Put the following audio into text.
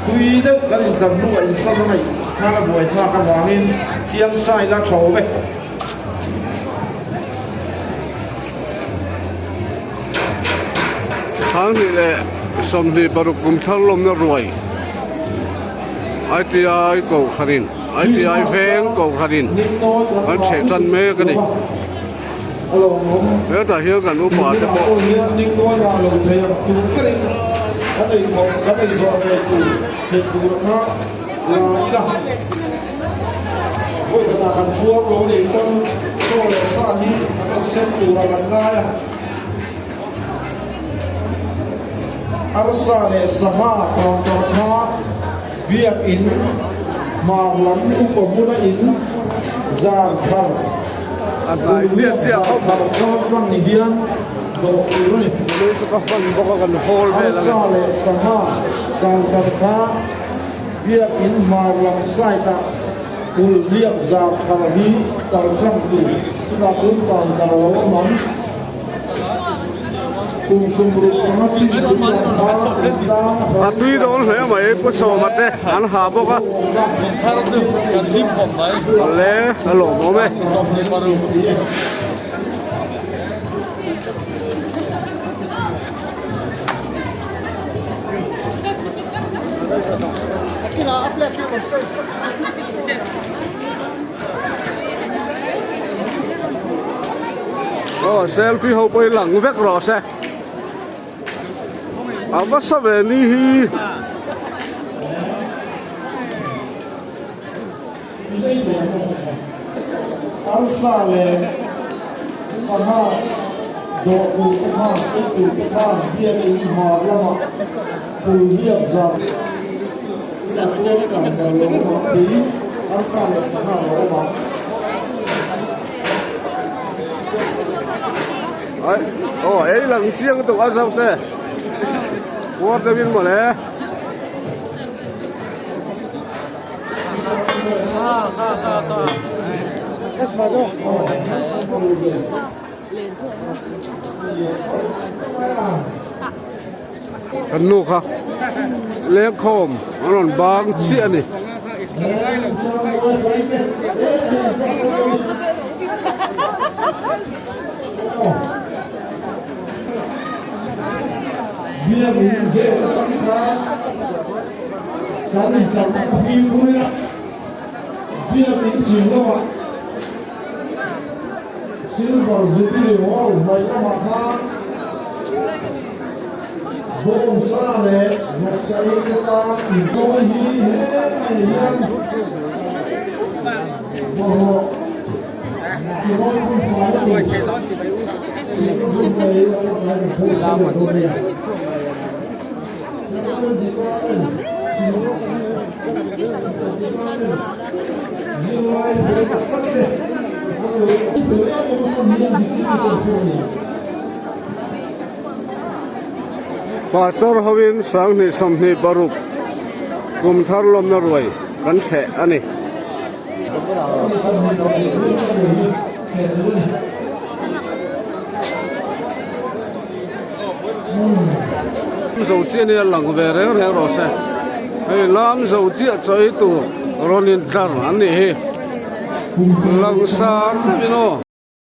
Tui deuh kan intlar hnuah insan a ngaih khan a buaithlak avangin chiang sai la tha awm e. Sanghnih leh 26 kum thar lawmna ruai ITI Kohhranin ITI veng Kohhranin an chheh tan mek a ni. Hetah hian kan upa te pawh Arsa leh sangha counter kha biakin hmar lam upa hmuna in zar thar A hnai siah siah khawp. Thar kal tlang ni hian dawh tur a ni. Lui chu ka hman bawk a kan hawl vel a ni. Arsa leh sangha counter kha biakin hmar lam side ah kul hliap zar thar hi kal tlang tur chutah chuan counter a lo awm ang. Kum 65 chin chung lam kha an tan a A tui dawn hle mai Pu Sawma te an ha bawk a. Thar chu kan hlim khawp mai. Awle a lawmawm e. 26. Aw selfie ho pawh hi lang vek rawh se a va sa ve ni hi. Arsa leh sangha dawh tur te khan ei tur te khan biakin hmar lamah phul hliap zar chutah chuan kan kal lo awm ang tiin arsa leh sangha lo awm ang. Ai aw ei lang chiang tuk a zo te puar deuhin mawle. Kan nu kha lengkhawm an rawn bang chiah a ni. Kan inkalna ka fimkhur ila, biakin chhim lamah Silver Jubilee Hall hnaih lamah khan bawngsa leh vawksa ei te tan inkawi hi helaiah hian bawlhhlawh timawi hun fai a ni. Chhimna hun mai a tlai kan phur thei leh dawn nia. Pastor hovin 2026 kum thar lawmna ruai kan thleh a ni. Zo chiah nia lang ve reng reng rawh se hei lam zo chiah chawi tur rawn in tlar an nih hi langsar deuhin aw.